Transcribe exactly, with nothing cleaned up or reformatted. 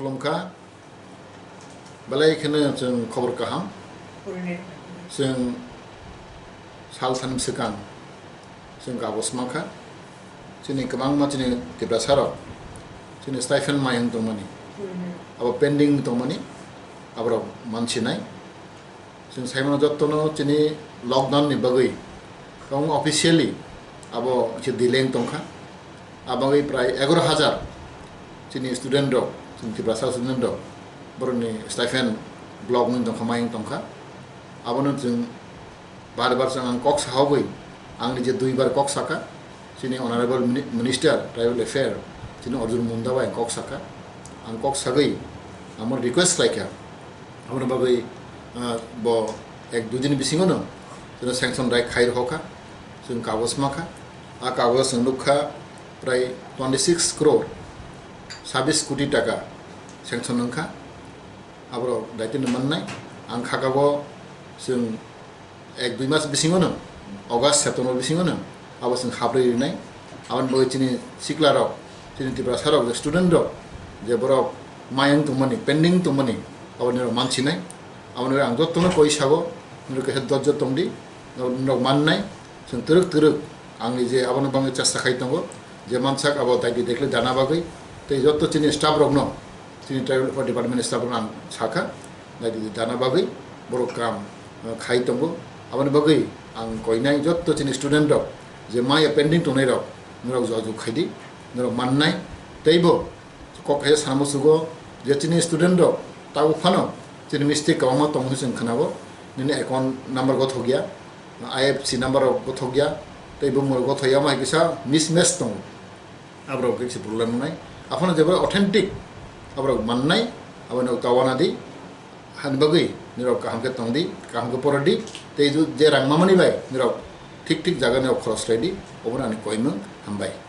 Khulumkha, belai kheno chwng khobor kaham. Chwng sal thanwi swkang chwng kagoj mankha. Chini kwbangma chini Tiprasa rok chini stipend mayung tongmani, abo pending tongmani, aborok mansinai. Chwng saimano jottono chini lockdown ni bagwi kwbangma officially abo khe delay wng tongkha. A bagwi prai egaroh hajar chini student rok, chini Tiprasa student rok, borokni stipend block wngwi tongkha, mayung tongkha. Abono chwng bar bar chwng ang kok sahogwi, ang nije duibar kok saka, chini Honorable Mini-, Minister Tribal Affair, chini Arjun Munda bai ang kok saka. Ang kok sagwi amo request khlaikha, aboni bagwi, ah, bo ek dui din bisingono chwngno sanction rai khai rohorkha, chwng kagoj makha. A kagoj chwng nukha prai twenty six crore sabis koti taka sanction wngkha. Aborok daitino mannai. Ang khakabo chwng ek dui mas bisingono, August, September bisingono abo chwng habrwi rinai. Aboni bagwi chini siklarok, chini Tiprasarok, je studentrok, je borok mayung tongmani, pending tongmani, abo nirok mansinai. Aboni bagwi ang jottono koi sago, nirok kaisa dojjo tongdi, nirok mannai. Chwng twrwk twrwk ang nije abono bagwi chesta khai tongo, je mansak abo daidi dekhle dana bagwi, tei jotto chini staff rokno chini tribal welfare department ni staff rokno ang sakha, daidi dana bagwi borok kam, eh, khai tongo. Aboni bagwi ang koinai jotto chini student rok je maya pending tongnai rok, norok jojok khaidi, norok mannai. Teibo kok kaisa sana musugo je chini student rok tabuk phano chini mistake kwbangma tongo hinwi chwng khwnao, nini account number gothok ya, I F S C number rok gothok ya, tei bumung rok gothok ya, omo hai kisa mismatch tongo. Aborok kisa problem wngnai. Aphano jebra authentic aborok mannai, abono tawana di, hani bagwi nirok kaham khe tongdi, kaham khe porodi, tei ju-, je rang mamani bai nirok thik thik jaga nirok khoros khlaidi, obono ani koimung. Hambai.